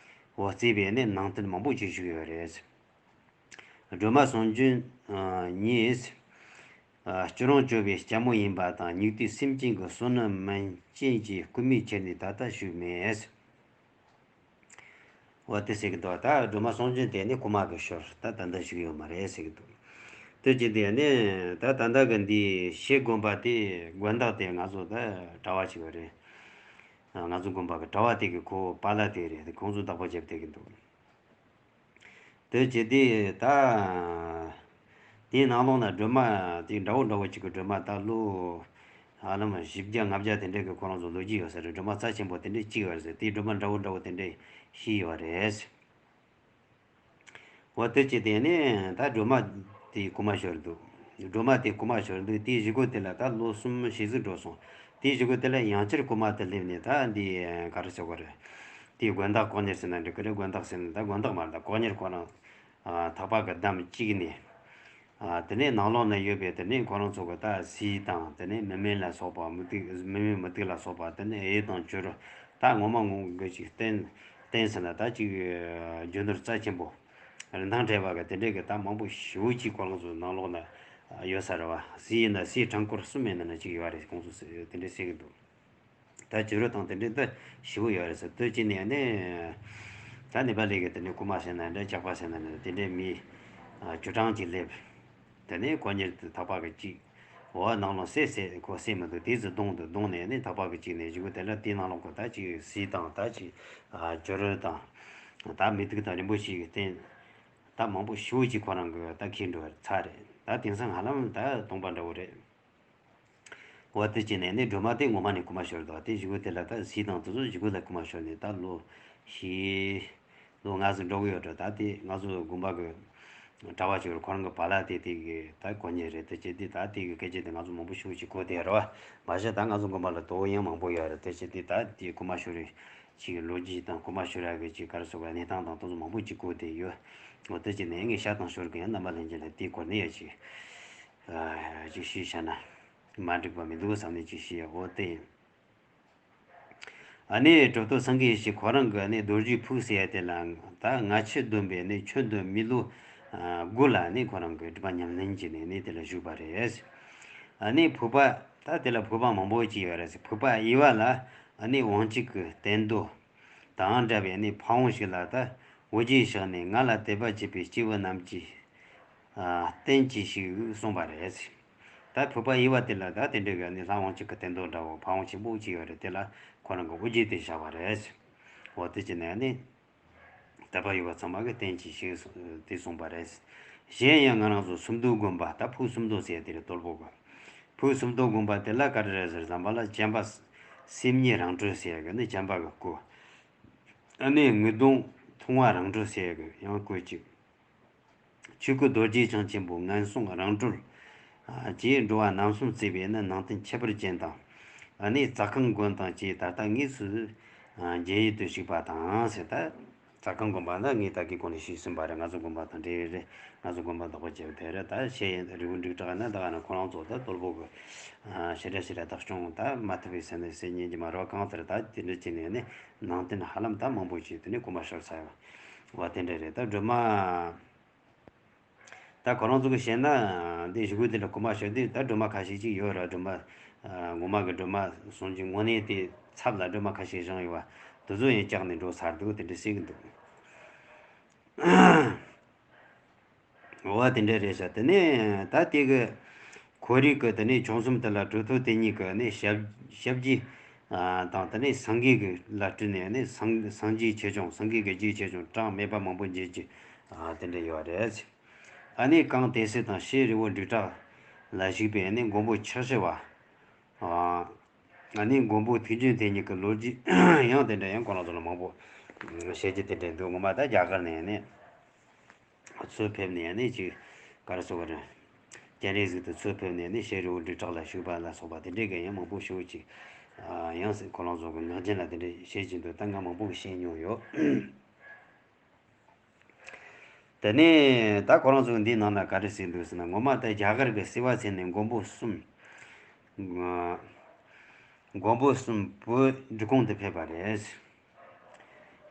བརྩིས་པའི་ནི་ནང་རྟེན་མང་པོ་ཅིག་བཞུགས་ཡོད་རེད། སྒྲོལ་མ་ཟུང་འཇུག་ཉིད། སྐྱུ་རུང་སྐྱོབ་པའི་ལྕམ་མོ་ཡིན་པ་དང་། སྙིགས་དུས་སེམས་ཅན་གྱི་བསོད་ནམས་མན་ཆད་ཀྱི་སྐུལ་མའི་ཆེད་ནས་ད་ལྟ་བཞུགས་མེད། འོ་དེ་ཟེར་གི་འདུག་ད་སྒྲོལ་མ་ཟུང་འཇུག་དེ་ནི་རྐུན་མ་གི་ཞོར་ད་ད་ལྟ་བཞུགས་ཡོད་མ་རེད་ཟེར་གི་འདུག་དེ་ཅི་དེ་ནི་ད་ད་ལྟ་གི་འདི་ཤེལ་དགོན་པ་དེ་དགོན་བདག་དེ་ང་ཚོ་ད་གྲྭ་བ་ཞིག་ཡོད་རེད། ང་ཚོ་དགོན་པ་གི་གྲྭ་བ་དེ་གི་ཁོ་པཱ་ལགས་དེ་རེད། ཁོང་ཚོ་བདག་པོ་བརྒྱབ་བསྡད་གི་འདུག་དེ་བྱས་ཏེ་ད། དེའི་ནང་ལོགས་ན་སྒྲོལ་མ་དེ་འདྲ་བོ་འདྲ་བོ་ཅིག་གི་སྒྲོལ་མ་ད་ལོ། ཧ་ལམ་བཞི་བརྒྱ་ལྔ་བརྒྱ་དེ་འདྲའི་གི་ཁོ་རང་ཚོ་ལོ་རྒྱུས་ཡོད་ས་རེད། སྒྲོལ་མ་རྩ་ཆེན་པོ་དེ་འདྲའི་གཅིག་ཡོད་རེད་ཟེར། དེའི་སྒྲོལ་མ་འདྲ་བོ་འདྲ་བོ་དེ་འདྲའི་ཤི་ཡོད་རེད། འོ་དེ་བྱས་ཏེ་ནས་ད་སྒྲོལ་མ་དེ་རྐུན་མ་ཤོར་འདུག་སྒྲོལ་མ་དེ་རྐུན་མ་ཤོར་འདུག་དེའི་གཞུག་གུ་དེ་ལ་ད་ལོ་གསུམ་ཞིག་ཙམ་འགྲོ་སོང་། དེའི་གཞུག་གུ་དེ་ལ་ཡང་བསྐྱར་རྐུན་མ་དེ་སླེབས་ནས་ད་འདི་ག་རེ་ཟེར་དགོས་རེད། དེའི་དགོན་བདག་དཀོན་གཉེར་ཟེར་ན་འགྲིག་གི་རེད། དགོན་བདག་ཟེར་ན་ད་དགོན་བདག་མ་རེད། ད་དཀོན་གཉེར་ཁོ་རང་ཨ་ཐག་པ་གི་བསྡམས་བཅུག་ནས། ཨ་དེ་ནས་ནང་ལོགས་ན་ཡོད་པའི་དེ་ནས་ཁོ་རང་ཚོ་གི་ད་གཟི་དང་དེ་ནས་མི་མེད་ལ་སོགས་པ་མུ་ཏིག་མི་མེད་མུ་ཏིག་ལ་སོགས་པ་དེ་ནས་གཡུ་དང་བྱུ་རུ་ད་ངོ་མ་ངོ་གི་ཅིག་བསྟན་བསྟན་ཟེར་ན་ད་ཅིག་རྒྱུ་ནོར་རྩ་ཆེན་པོ་རིན་ཐང་བྲལ་བ་གི་དེ་འདྲའི་གི་ད་མང་པོ་ཞེ་པོ་ཅིག་ཁོ་རང་ཚོ་ནང་ལོགས་ན་ཡོད་ས་རེད་བ། གཟི་ཡིན་ན་གཟི་ཕྲེང་སྐོར་གསུམ་ཡིན་ན་ན་ཅིག་ཡོད་རེད། ཁོང་ཚོ་དེ་འདྲའི་ཟེར་གི་འདུག་ད་བྱུ་རུ་དང་དེ་འདྲའི་འདི་ཞེ་པོ་ཡོད་རེད་ཟེར། དེ་བྱས་ནས་ནི་ད་ནེ་པ་ལི་གི་དེ་ནས་རྐུན་མ་ཟེར་ན་འདྲ། ཇག་པ་ཟེར་ན་འདྲ། དེ་འདྲའི་མི་ཨ་བཅུ་གྲངས་ཅིག་སླེབས། དེ་ནས་དཀོན་གཉེར་དེ་ཐག་པ་གི་གཅིག་འོ་ནང་ལོགས་བསད་བསད། ཁོ་བསད་མི་འདུག་དེ་ཚོ་བརྡུངས་འདུག་བརྡུངས་ནས་ནི་ཐག་པ་གི་གཅིག་ནས་གཞུག་གུ་དེ་ལ་དེའི་ནང་ལོགས་གི་ད་ཅིག་གཟི་དང་ད་ཅིག་ཨ་བྱུ་རུ་དང་ད་མུ་ཏིག་དང་རིན་པོ་ཆེ་གི་རྟེན་ད་མང་པོ་ཞེ་པོ་ཅིག་ཁོ་རང་གི་ད་ཁྱེར་འགྲོ་བར་ཚར་རེད། ད་དེང་སང་ཧ་ལམ་ད་སྟོང་པ་འདྲ་བོ་རེད། འོ་དེ་བྱས་ནས་ནི་སྒྲོལ་མ་དེ་ངོ་མ་ནས་རྐུན་མ་ཤོར་འདུག་དེ་གཞུག་གུ་དེ་ལ་ད་གཟི་དང་དེ་ཚོ་གཞུག་གུ་ལ་རྐུན་མ་ཤོར་ནས་ད་ལོ་བཞི་ལོ་ལྔ་ཙམ་འགྲོ་གི་ཡོད་འགྲོ། ད་དེ་ང་ཚོ་དགོན་པ་གི་གྲྭ་བ་ཞིག་རེད། ཁོ་རང་གི་པཱ་ལགས་དེ་དེ་གི་ད་དཀོན་གཉེར་རེད། དེ་བྱས་དེ་ད་དེ་གི་སྐད་ཆ་དེ་ང་ཚོ་མང་པོ་ཞེ་པོ་ཅིག་གོ་བསྡད་རེད་བ། མ་གཞི་ད་ང་ཚོ་དགོན་པ་ལ་དོ་པོ་ཡང་མང་པོ་ཡོད་རེད། དེ་བྱས་དེ་ད་དེ་རྐུན་མ་ཤོར་རེད། ཅིག་ལོ་རྒྱུས་དང་རྐུན་མ་ཤོར་ཡག་གི་ཅིག་ག་རེ་ཟེར་དགོས། གནས་སྟངས་དང་དེ་ཚོ་མང་པོ་ཅིག་གོ་བསྡད་ཡོད། འོ་དེ་བྱས་ནས་ངས་ཤ་དང་ཞོར་གི་རྣམ་པ་ལྷན་རྒྱས་ལ་དེའི་སྐོར་ནས་ཡ་ཅིག་ཨ་ཅིག་ཞུས་བྱས་ན་མ་འགྲིག་པ་མི་འདུག་བསམ་ནས་ཅིག་ཞུས་ཡ། འོ་དེ་ཡིན། ཨ་ནི་གྲུབ་ཐོབ་སེང་གེ་ཡེ་ཤེས་ཁོ་རང་གི་ཨ་ནི་རྡོ་རྗེའི་ཕུག་ཟེར་ཡ་དེ་ལ་ད་སྔ་ཕྱི་བསྡོམས་པའི་ཨ་ནི་ཁྱོན་བསྡོམས་མི་ལོ་ཨ་དགུ་ལ་ཨ་ནི་ཁོ་རང་གི་སྒྲུབ་པ་ཉམས་ལེན་བྱས་ནས་ཨ་ནི་དེ་ལ་བཞུགས་པ་རེད། ཨ་ནི་ཕུག་པ་ད་དེ་ལ་ཕུག་པ་མང་པོ་ཅིག་ཡོད་རེད་ཟེར། ཕུག་པ་གཡས་པ་ལ་ཨ་ནི་དབང་ཕྱུག་གི་བསྟན་རྡོ་དང་འདྲ་བའི་ཨ་ནི་ཕ་བོང་ཞིག་ལ་ད་འོ་བརྒྱལ་བཞག་ནས། ང་ལ་དད་པ་བྱེད་པའི་སྐྱེས་བུ་རྣམས་ཀྱིས་ཨ་བསྟེན་གྱིས་ཤིག་གསུངས་པ་རེད། ད་ཕུག་པ་གཡས་པ་དེ་ལ་ད་དེ་འདྲའི་གི་ནི་ལྷ་དབང་ཕྱུག་གི་བསྟན་རྡོ་འདྲ་བོ་ཕ་བོང་ཆེན་པོ་གཅིག་ཡོད་རེད། དེ་ལ་ཁོ་རང་གི་འོ་བརྒྱལ་ཏེ་བཞག་པ་རེད། འོ་དེ་བྱས་ནས་ནི་དད་པ་ཡོད་པ་ཚང་མ་གིས་བསྟེན་གྱིས་ཤིག་དེ་གསུངས་པ་རེད། གཞན་ཡང་ང་རང་ཚོ་སུམ་མདོ་དགོན་པ་ད་ཕུག་སུམ་མདོ་ཟེར་དེ་རེད། དོལ་པོ་གི་ཕུག་སུམ་མདོ་དགོན་པ་དེ་ལ་ག་རེ་རེད་ཟེར་ཙམ་པ་ལ་བྱམས་པ་སེམས་ཉིད་རང་གྲོལ་ཟེར་གི་ནི་བྱམས་པ་གི་སྐུ། ཨ་ནི་དངུལ་སྡོང་ཐུང་བ་རང་གྲོལ་ཟེར་གི་ཡང་སྐུ་གཅིག་ཆོས་སྐུ་རྡོ་རྗེ་འཆང་ཆེན་པོ་ངན་སོང་རང་གྲོལ་ཨ་ཅེས་འགྲོ་བ་རྣམ་གསུམ་བརྩེ་བའི་ནི་ནང་རྟེན་ཁྱད་པར་ཅན་དང་། ཨ་ནི་རྩ་ཁང་དགོན་དང་བཅས་ད་ལྟ་དངོས་སུ་ཨ་མཇལ་ཡུལ་དུ་བཞུགས་པ་དང་ཟེར། ད་རྩ་ཁང་དགོན་པ་ནི་ངས་ད་གིན་གོང་ནས་ཞུས་ཟིན་པ་རེད། ང་ཚོ་དགོན་པ་དང་འབྲེལ་བའི་རེད། ང་ཚོ་དགོན་པ་བདག་པོ་བྱས་པ་དེ་རེད། ད་ཤེས་ཡོན་རི་བོ་འབྲུག་གྲགས་ནི་ད་ག་ནི་ཁོ་རང་ཚོ་ད་དོལ་པོ་གི་ཨ་ཞེ་དྲག་ཞེ་དྲག་བདག་སྐྱོང་ད་མ་ཐུབ་པའི་ས་ནས་ཟེར་ཉན་གྱི་མ་རེད་བ། གང་ལྟར་ད་དེ་འདྲ་བྱས་ནས་ནི་ནང་རྟེན་ཧ་ལམ་ད་མང་པོ་ཅིག་དེ་ནས་རྐུན་མ་ཤོར་ཚར་ཡོད་པ་དེ་འདྲ་རེད། ད་སྒྲོལ་མ་ད་ཁོ་རང་ཚོ་གིས་བཤད་ན་འདི་གཞུག་གུ་དེ་ལ་རྐུན་མ་ཤོར་དུས་ད་སྒྲོལ་མ་ཁ་ཤས་ཅིག་ཡོད་ར། སྒྲོལ་མ་ངོ་མ་གི་སྒྲོལ་མ་ཟུང་འཇུག་དངོས་གནས་དེ་ཚབ་ལ་སྒྲོལ་མ་ཁ་ཤས་བཞེངས་ཡོད་པ་དེ་ཚོ་ཡང་བཅག་ནས་འགྲོ་ཚར་འདུག་དེ་འདྲ་ཟེར་གི་འདུག་འོ་དེ་འདྲ་རེད་ཤག་དེ་ནས་ད་དེ་གི་ཁོར་ཡུག་གི་དེ་ནས་བྱང་སེམས་དེ་ལ་གྲུབ་ཐོབ་དེ་ཉིད་ཀྱི་ནས་ཞབས་ཞབས་རྗེས་ཨ་དང་དེ་ནས་སངས་རྒྱས་ཀྱི་ལ་སྤྲུལ་ནས་ནས་སངས་སངས་རྒྱས་ཆེ་ཆུང་། སངས་རྒྱས་ཀྱི་རྗེས་ཆེ་ཆུང་གྲངས་མེད་པ་མང་པོ་མཇལ་རྒྱུ་ཨ་དེ་འདྲ་ཡོད་རེད། ཨ་ནི་གངས་ཏི་སེ་དང་ཤེལ་རི་བོ་འབྲུག་གྲགས་ལ་བཞུགས་པའི་ནི་མགོན་པོ་ཕྱག་བཞི་པ། ཨ་ནི་མགོན་པོ་ཐུགས་རྗེ་དེ་ཉིད་ཀྱི་ལོ་རྒྱུས་ཡང་དེ་འདྲ་ཡང་ཁོ་རང་ཚོ་ལ་མང་པོ་བཤད་རྒྱུ་དེ་འདྲ་འདུག་ངོ་མ་ད་རྒྱ་གར་ནས་ནི་ཚུར་ཕེབས་ནས་ནི་ཅིག་ག་རེ་ཟེར་དགོས་རེད། སྤྱན་རས་གཟིགས་དེ་ཚུར་ཕེབས་ནས་ནི་ཤེལ་རི་བོ་འབྲུག་གྲགས་ལ་བཞུགས་པ་ལ་སོགས་པ་དེ་འདྲའི་གི་ཡང་མང་པོ་ཞེ་པོ་ཅིག་ཡང་ཁོ་རང་ཚོ་གི་ངག་རྒྱུན་ལ་དེ་འདྲ་བཤད་ཀྱི་འདུག་ད་ང་མང་པོ་བཤད་མྱོང་ཡོད། དེ་ནས་ད་ཁོ་རང་ཚོ་འདིའི་ནང་ན་ག་རེ་ཟེར་འདུག་ཟེར་ན། ངོ་མ་ད་རྒྱ་གར་གྱི་བསིལ་བ་ཚལ་ནས་མགོན་པོ་གསུམ། མགོན་པོ་གསུམ་བོད་འབྲི་གུང་དུ་ཕེབས་པ་རེད།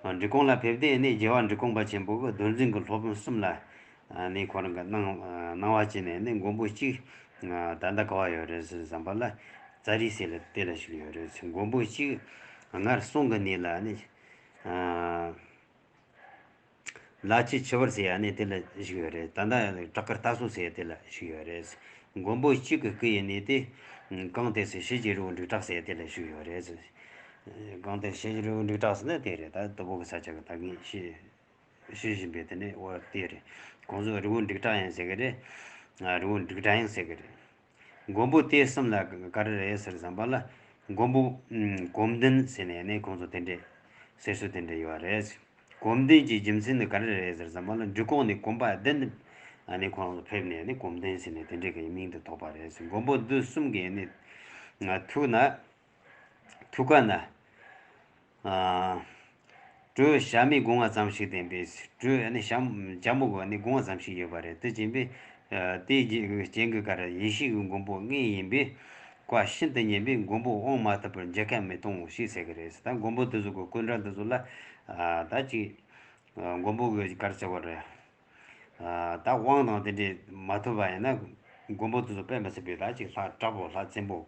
འབྲི་གུང་ལ་ཕེབས་ཏེ་ནས་རྒྱལ་བ་འབྲི་གུང་པ་ཆེན་པོ་གི་རྡོར་འཛིན་གྱི་སློབ་དཔོན་གསུམ་ལ་ནས་ཁོ་རང་གི་གནང་གནང་བ་བྱས་ནས་ནས་མགོན་པོ་གཅིག་ད་ལྟ་ག་བ་ཡོད་རེད་ཟེར་བསམ་པ་ལ་ཙཱ་རི་ཟེར་ལ་དེ་ལ་བཞུགས་ཡོད་རེད། མགོན་པོ་གཅིག་སྔར་གསུང་གི་གནས་ལ་ནས། ལ་ཆུ་ཆུ་བུར་ཟེར་ཡ་ནི་དེ་ལ་བཞུགས་ཡོད་རེད། ད་ལྟ་བྲག་དཀར་རྟ་སོ་ཟེར་ཡ་དེ་ལ་བཞུགས་ཡོད་རེད། མགོན་པོ་གཅིག་གི་སྐུ་ཡི་གནས་དེ་གངས་ཏི་སེ་ཤེལ་གྱི་རི་བོ་འབྲུག་གྲགས་ཟེར་ཡ་དེ་ལ་བཞུགས་ཡོད་རེད། གངས་ཏི་སེ་ཤེལ་གྱི་རི་བོ་འབྲུག་གྲགས་ཟེར་ན་དེ་རེད། ད་དུ་བོ་གི་ས་ཆ་གི་ད་ངས་ཤེས་ཤེས་བཞིན་པའི་དེ་ནས་འོ་དེ་རེད། ཁོང་ཚོ་རི་བོ་འབྲུག་གྲགས་ཡང་ཟེར་གི་རེད། རི་བོ་འབྲུག་སྒྲ་ཡང་ཟེར་གི་རེད། མགོན་པོ་དེ་གསུམ་ལ་ག་རེ་རེད་ཟེར་བསམ་པ་ལ། མགོན་པོ་ཨུམ་གོམ་བདུན་ཟེར་ནས་ནི་ཁོང་ཚོ་དེ་འདྲས་ཟེར་སྲོལ་དེ་འདྲས་ཡོད་རེད། གོམ་བདུན་གྱི་རྒྱུ་མཚན་ནི་ག་རེ་རེད་ཟེར་བསམ་པ་ལ། འབྲི་གུང་ནས་གོམ་པ་བདུན་ཨ་ནི་ཁོང་ཚོ་ཕེབས་ནས་ནི་གོམ་བདུན་ཟེར་ནས་དེ་འདྲས་ཀྱི་མིང་དུ་ཐོགས་པ་རེད། མགོན་པོ་འདི་གསུམ་གྱི་ནི་ཐུགས་ན། ཐུགས་ཀ་ན། ཨ། དྲོད་ཞྭ་མོའི་སྒོ་ང་ཙམ་ཞིག་ལྡན་པས། དྲོད་ནི་ཞྭ་ཞྭ་མོ་གི་ནི་སྒོ་ང་ཙམ་ཞིག་ཡོད་པ་རེད། དེ་བཞིན་པས། ཨ། དེའི་རྐྱེན་གྱིས་ག་རེ་ཡེ་ཤེས་ཀྱི་མགོན་པོ་ལྔས་ཡིན་པས་བཀའ་ཤིན་ཏུ་སྙན་པས་མགོན་པོ་དབང་མ་ཐོབ་པར་མཇལ་ཁ་མི་གཏོང་ཞེས་ཟེར་གི་རེད། ད་མགོན་པོ་དེ་ཚོ་གི་སྐུ་འདྲ་འདི་ཚོ་ལ། ཨ། ད་ཅིག་ཨ། མགོན་པོ་གི་ག་རེ་ཟེར་བ་རེད། ཨ། ད་དབང་དང་དེ་འདྲས་མ་ཐོབ་པ་ཡིན་ན་མགོན་པོ་དེ་ཚོ་དཔེ་མི་སྲིད་པའི་ད་ཅིག་ལྷ་དྲག་པོ་ལྷ་བཙན་པོ།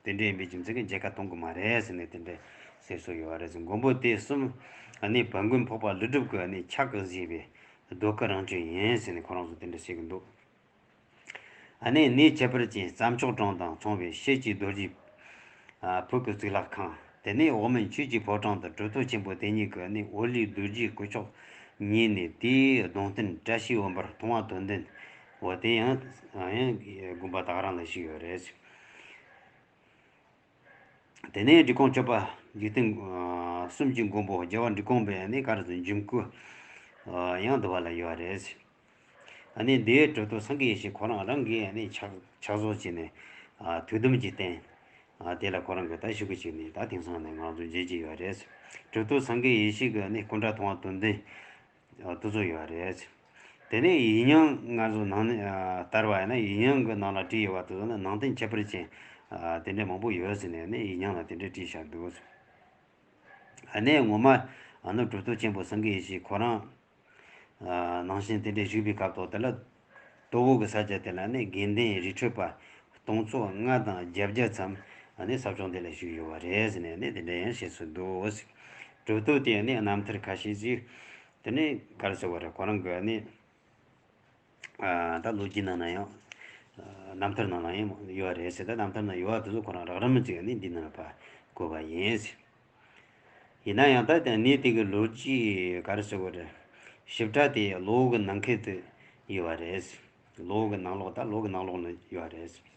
དེ་འདྲ་ཡིན་པའི་རྒྱུ་མཚན་གྱིས་མཇལ་ཁ་གཏོང་གི་མ་རེད་ཟེར་ནས་དེ་འདྲ་ཟེར་སྲོལ་ཡོད་པ་རེད་ཟེར། མགོན་པོ་དེ་གསུམ་ཨ་ནི་བན་དགོན་འཕགས་པ་ཀླུ་སྒྲུབ་ཀྱི་ཨ་ནི་ཕྱག་གིས་བཟོས་པའི་རྡོ་སྐུ་རང་བྱོན་ཡིན་ཟེར་ནས་ཁོ་རང་ཚོ་དེ་འདྲ་བཤད་ཀྱི་འདུག་ཨ་ནི་གནས་ཁྱད་པར་ཅན་རྩྭ་མཆོག་གྲོང་དང་མཚུངས་པའི་ཤེལ་གྱི་རྡོ་རྗེ་ཕུག་གི་གཙུག་ལག་ཁང་། དེ་ནས་འོག་མིན་ཆོས་ཀྱི་ཕོ་བྲང་དུ་གྲུབ་ཐོབ་ཆེན་པོ་དེ་ཉིད་ཀྱི་ཨ་ནི་འོད་ལུས་རྡོ་རྗེའི་སྐུ་མཆོག་ཉིད་ནས་དེའི་གདུང་རྟེན་བཀྲ་ཤིས་འོད་འབར་མཐོང་བ་དོན་ལྡན། འོ་དེ་ཡང་ཡང་དགོན་པ་ད་ག་རང་ལ་བཞུགས་ཡོད་རེད། དེ་ནས་འབྲི་གུང་སྤྱོད་པ་འཇིག་རྟེན་གསུམ་གྱི་མགོན་པོ་རྒྱལ་བ་འབྲི་གུང་པའི་ནི་ག་རེ་ཟེར་འཇིམ་སྐུ་ཡང་འདི་བ་ལ་ཡོད་རེད། ཨ་ནི་འདིའི་གྲུབ་ཐོབ་སེང་གེ་ཡེ་ཤེས་ཁོ་རང་རང་གིས་ནི་ཕྱག་ཕྱག་བཟོ་བྱས་ནས་ཐུགས་དམ་གྱི་རྟེན་དེ་ལ་ཁོ་རང་གིས་ད་ཤུགས་ཀྱིས་བྱས་ནས་ད་དེང་སང་ནས་ང་ཚོ་མཇལ་གྱི་ཡོད་རེད། གྲུབ་ཐོབ་སེང་གེ་ཡེ་ཤེས་ཀྱི་ནི་སྐུ་འདྲ་མཐོང་བ་དོན་ལྡན། ཨ། དེ་ཚོ་ཡོད་རེད། དེ་ནས་ཡིག་རྙིང་ང་ཚོ་ནང་ནས་ཨ་ལྟར་བ་ཡིན་ན་ཡིག་རྙིང་གི་ནང་ལ་བྲིས་ཡོད་པ་དེ་ཚོ་ནི་ནང་དོན་ཁྱད་པར་ཅན་ཨ་དེ་འདྲ་མང་པོ་ཡོད་ཟེར་ནས་ནི་ཡིག་རྙིང་ལ་དེ་འདྲ་བྲིས་བཞག་འདུག་ཨ་ནི་ངོ་མ་ཨ་ནི་གྲུབ་ཐོབ་ཆེན་པོ་སེང་གེ་ཡེ་ཤེས་ཁོ་རང་ཨ་ནང་བཞིན་དེ་འདྲ་བཞུགས་པའི་སྐབས་ཐོག་དེ་ལ་དོ་བོ་གི་ས་ཆ་དེ་ལ་ནི་དགེ་ལྡན་རི་ཁྲོད་པ་སྟོང་ཚོ་ལྔ་དང་བརྒྱད་བརྒྱ་ཙམ་ཨ་ནི་ས་ཕྱོགས་འདི་ལ་བཞུགས་ཡོད་པ་རེད་ཟེར་ནས་ནི་དེ་འདྲ་ཡང་བཤད་སྲོལ་འདུག་གྲུབ་ཐོབ་དེ་ནི་རྣམ་ཐར་ཁ་ཤས་ཤིག་དེ་ནས་ག་རེ་ཟེར་བ་རེད། ཁོ་རང་གི་ནི་ཨ་ད་ལོ་རྒྱུས་ནང་ན་ཡང་ཨ་རྣམ་ཐར་ནང་ན་ཡང་ཡོད་རེད་ཟེར། ད་རྣམ་ཐར་ནང་ཡོད་པ་དེ་ཚོ་ཁོ་རང་རགས་རིམ་ཅིག་ནི་འདི་ནང་ལ་ཕར་བཀོད་པ་ཡིན་ཟེར། ཡིན་ན་ཡང་ད་ལྟ་གནས་དེ་གི་ལོ་རྒྱུས་ག་རེ་ཟེར་བ་རེད། ཞིབ་ཕྲ་དེ་ལོ་གི་ནང་ཁུལ་དུ་ཡོད་པ་རེད། ལོ་གི་ནང་ལོགས་ད་ལོ་གི་ནང་ལོགས་ནས་ཡོད་པ་རེད།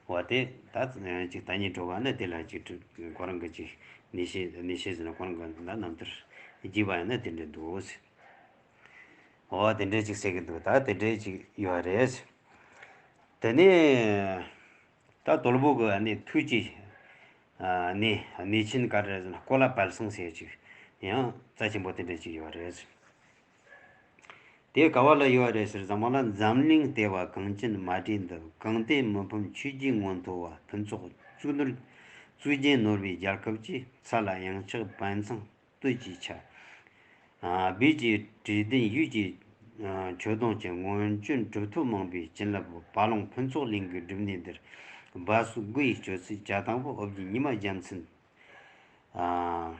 འོ་དེ་ད་ཅིག་ད་ཉིད་འགྲོ་བ་ནི་དེ་ལ་ཅིག་ཁོ་རང་གི་ཅིག་ནི་ཤེས་ནི་ཤེས་ཟེར་ན་ཁོ་རང་གི་ད་རྣམ་ཐར་རྒྱས་པ་ཡང་ན་དེ་འདྲ་འདུག་ཟེར། འོ་དེ་འདྲ་ཅིག་ཟེར་གི་འདུག་ད་དེ་འདྲ་ཅིག་ཡོད་རེད། དེ་ནས་ད་དོལ་པོ་གི་ནི་ཐུགས་ཀྱི་ནི་གནས་ཆེན་ག་རེ་ཟེར་ན་ཀོ་ལ་པལ་སང་ཟེར་ཅིག་ཡང་རྩ་ཆེན་པོ་དེ་འདྲ་ཅིག་ཡོད་རེད། དེ་ག་བ་ལ་ཡོད་རེད་ཟེར་ཙམ་པ་ལ། འཛམ་གླིང་ལྟེ་བ་གངས་ཅན་མ་བསྒྲིགས་འདིར། གངས་ལྟེ་མི་ཕམ་ཆོས་རྒྱལ་མངོན་མཐོ་བ། ཕུན་ཚོགས་གཙུག་ནོར་གཙུག་རྒྱན་ནོར་བུའི་རྒྱལ་ཁབ་ཀྱི། ས་ལ་ཡང་ཆགས་པཎ་ཚང་སྟོད་ཀྱི་ཆ། ཨ་སྦས་ཀྱི་བྲིས་ལྡན་ཡུལ་གྱི་ཨ་ཆོས་དུང་ཅན། སྔོན་བྱོན་གྲུབ་ཐོབ་མང་པོའི་བྱིན་རླབས། བ་ལང་ཕུན་ཚོགས་གླིང་གི་སྒྲུབ་གནས་འདིར། སྦ་སོགས་དགུ་ཡི་སྤྱོད་ཚུལ་བྱ་དང་པོ། འོབས་ཀྱི་ཉི་མ་རྒྱལ་མཚན། ཨ།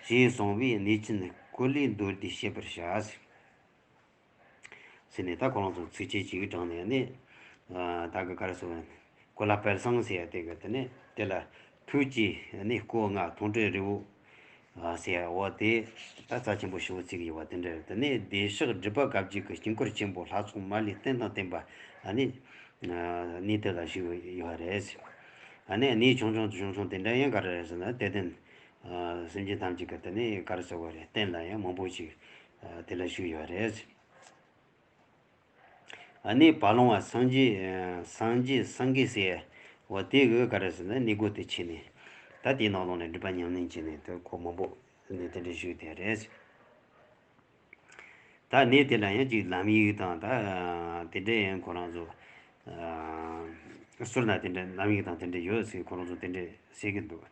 ཞེས་གསུངས་པས་གནས་ཆེན་ཀོ་ལའི་མདོ་སྡེ་བཤད་པར་བྱ། ཟེར་ནས་ད་ཁོ་རང་ཚོ་ཚིགས་བཅད་གཅིག་དྲངས་ནས་ནི། ད་གི་ག་རེ་ཟེར་བ། ཀོ་ལ་པལ་སང་ཟེར་ཡ་དེ་གི་དེ་ནས་དེ་ལ་ཐུགས་ཀྱི་ནི་སྐུ་ལྔ། མཐོང་གྲོལ་རི་བོ་ཟེར་ཡ་འོ་དེ་ད་རྩ་ཆེན་པོ་ཞེ་པོ་བརྩི་གི་ཡོད་པ་དེ་འདྲ་རེད། དེ་ནས་བདེ་གཤེགས་སྒྲུབ་པ་བཀའ་བརྒྱུད་ཀྱི་དཀྱིལ་འཁོར་ཆེན་པོ་ལྷ་ཚོགས་མ་ལུས་རྟེན་དང་བརྟེན་པ་ནི་གནས་དེ་ལ་བཞུགས་ཡོད་རེད། ཨ་ནི་གནས་ཆུང་ཆུང་ཆུང་ཆུང་དེ་འདྲ་ཡང་ག་རེ་རེད་ཟེར་ན་དད་ལྡན་སེམས་ཅན་ཐམས་ཅད་ཀྱི་དེ་ནས་ག་རེ་ཟེར་བ་རེད། རྟེན་ལ་ཡང་མང་པོ་ཞིག་དེ་ལ་བཞུགས་ཡོད་རེད། ཨ་ནི་བ་ལང་བ་སངས་རྒྱས་སངས་རྒྱས་སེང་གེ་ཟེར་བ་དེ་གི་ག་རེ་ཟེར་ན་གནས་སྒོ་དེ་ཕྱེ་ནས་ད་དེའི་ནང་ལོགས་ནས་སྒྲུབ་པ་ཉམས་ལེན་བྱས་ནས་དེ་ཁོ་མང་པོ་ནས་དེ་འདྲ་བཞུགས་བསྡད་རེད། ད་གནས་དེ་ལ་ཡང་ཅིག་ལམ་ཡིག་དང་ད་དེ་འདྲ་ཡང་ཁོ་རང་ཚོ་ཨ་ཟུར་ན་དེ་འདྲ་ལམ་ཡིག་དང་དེ་འདྲ་ཡོད་ཟེར་ཁོ་རང་ཚོ་དེ་འདྲ་ཟེར་གི་འདུག་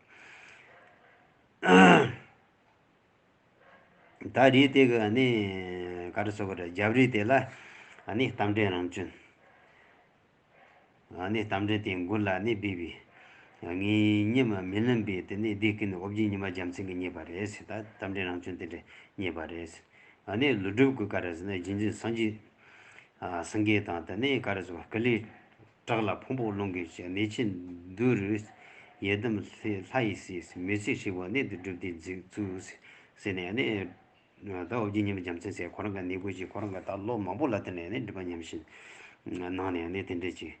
ད་རེས་དེ་གི་ནི་ག་རེ་ཟེར་བ་རེད། རྒྱབ་རེས་དེ་ལ་ནི་རྟ་མགྲིན་རང་བྱོན། ཨ་ནི་རྟ་མགྲིན་དེའི་མགུལ་ལ་ནི་སྦས་པའི་ངའི་ཉམས་མི་ལེན་པའི་དེ་ནི་སྡེ་ཀུན་ནི་ཨོ་བརྒྱན་ཉི་མ་རྒྱལ་མཚན་གྱིས་རྙེད་པ་རེད་ཟེར། ད་རྟ་མགྲིན་རང་བྱོན་དེ་འདྲས་རྙེད་པ་རེད་ཟེར། ཨ་ནི་ཀླུ་སྒྲུབ་ཀྱི་ག་རེ་ཟེར་ན་རྗེ་བཙུན་སངས་རྒྱས་ཨ་སེང་གེ་དང་དེ་ནི་ག་རེ་ཟེར་བ་ཀུ་ལུ་བྲག་ལ་ཕུང་པོ་རླུང་གིས་བསྐྱོད། གནས་ཆེན་འདུ་རུ་ཡི་དམ་ལྷ་ཡིས་གསོལ། མི་ཚེ་ཧྲིལ་བོ་གནད་དུ་བསྒྲུབས་ཏེ་འཇུག་ཚུལ་ཟེར་ནས་ཨ་ནི། ད་ཨོ་བརྒྱན་ཉི་མ་རྒྱལ་མཚན་ཟེར་ཁོ་རང་གི་གནས་སྐོར་ཅིག་ཁོ་རང་གི་ད་ལོ་མང་པོ་ལ་དེ་ནས་ནི་སྒྲུབ་པ་ཉམས་བཞེས་གནང་ནས་ནི་དེ་འདྲ་ཅིག་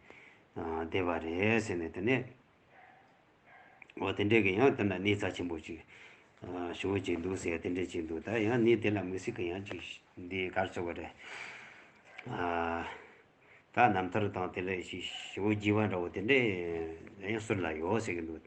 བསྡད་པ་རེད་ཟེར་ནས། དེ་ནས་འོ་དེ་འདྲས་ཀྱི་ཡང་དེ་ན་གནས་རྩ་ཆེན་པོ་ཅིག་ཞེ་པོ་ཅིག་འདུག་ཟེར་དེ་འདྲས་ཅིག་འདུག་ད་ཡང་གནས་དེ་ལ་མི་སྲིད་ཀྱི་ཡང་ཅིག་འདི་གར་ཚོ་བ་རེད། ད་རྣམ་ཐར་དང་དེ་ལས་ཞེ་པོ་རྒྱས་པ་འདྲ་བོ་དེ་འདྲས་ཡང་ཟུར་ལ་ཡོད་ཟེར་གི་འདུག